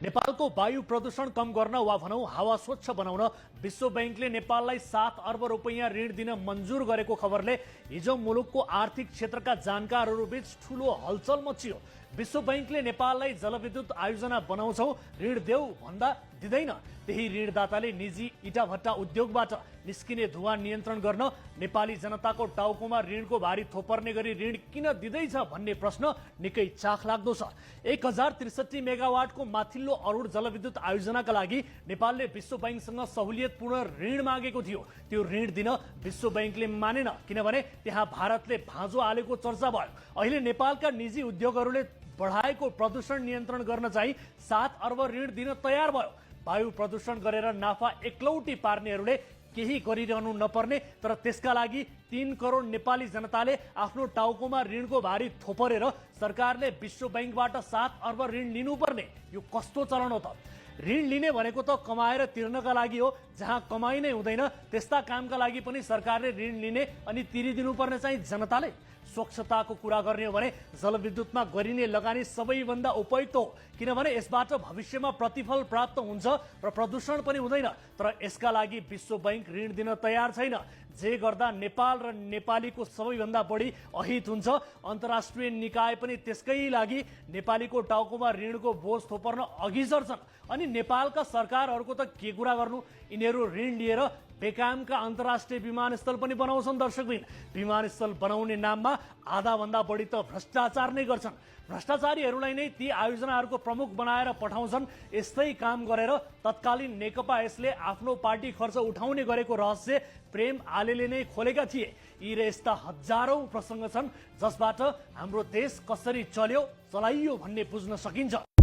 नेपालको वायु प्रदूषण कम गर्न वा भनौं हावा स्वच्छ बनाउन विश्व बैंकले नेपाललाई 7 अर्ब रुपैयाँ ऋण दिन मन्जुर गरेको खबरले हिजो मुलुकको आर्थिक क्षेत्रका जानकारहरू बीच ठूलो हलचल मचियो। विश्व बैंकले नेपाललाई जलविद्युत आयोजना बनाउँछौ ऋण देऊ भन्दा दिँदैन। त्यही ऋणदाताले निजी इटाभट्टा उद्योगबाट निस्किने धुवा नियन्त्रण गर्न नेपाली जनताको टाउकोमा ऋणको भारी थोपर्ने गरी ऋण किन दिँदैछ भन्ने प्रश्न निकै चाखलाग्दो छ। 1063 मेगावाटको माथिल्लो अरूण जलविद्युत आयोजनाका लागि नेपालले विश्व बैंकसँग सहुलियतपूर्ण ऋण मागेको थियो। त्यो ऋण दिन विश्व बैंकले मानेन, किनभने त्यहाँ भारतले भाँजो हालेको चर्चा भयो। अहिले नेपालका निजी उद्योगहरूले बढाएको प्रदूषण नियन्त्रण गर्न चाहिँ 7 अर्ब ऋण दिन तयार भयो। वायु प्रदूषण गरेर नाफा एकलौटी पार्नेहरूले केही गरिरहनु नपर्ने, तर त्यसका लागि 3 करोड नेपाली जनताले आफ्नो टाउकोमा ऋणको भारी थोपरेर सरकारले विश्व बैंकबाट 7 अर्ब ऋण लिनुपर्ने, यो कस्तो चलन हो त? ऋण लिने भनेको त कमाएर तिर्नका लागि हो। जहाँ कमाई नै हुँदैन त्यस्ता कामका लागि पनि सरकारले ऋण लिने अनि तिरिदिनुपर्ने चाहिँ जनताले। स्वच्छताको कुरा गर्ने हो भने जलविद्युतमा गरिने लगानी सबैभन्दा उपयुक्त हो, किनभने यसबाट भविष्यमा प्रतिफल प्राप्त हुन्छ र प्रदूषण पनि हुँदैन। तर यसका लागि विश्व बैंक ऋण दिन तयार छैन, जे गर्दा नेपाल र नेपालीको सबैभन्दा बढी अहित हुन्छ। अन्तर्राष्ट्रिय निकाय पनि त्यसकै लागि नेपालीको टाउकोमा ऋणको बोझ थोपर्न अघि सर्छन्। अनि नेपालका सरकारहरूको त के कुरा गर्नु, यिनीहरू ऋण लिएर बेकामका अन्तर्राष्ट्रिय विमानस्थल पनि बनाउँछन्। दर्शकबिन, विमानस्थल बनाउने नाममा आधा भन्दा बढी त भ्रष्टाचार नै गर्छन्। भ्रष्टाचारीहरूलाई नै ती आयोजनाहरूको प्रमुख बनाएर पठाउँछन्। यस्तै काम गरेर तत्कालीन नेकपा यसले आफ्नो पार्टी खर्च उठाउने गरेको रहस्य प्रेम आलेले नै खोलेका थिए। यी र यस्ता हजारौं प्रसंग छन् जसबाट हाम्रो देश कसरी चल्यो चलाइयो भन्ने बुझ्न सकिन्छ।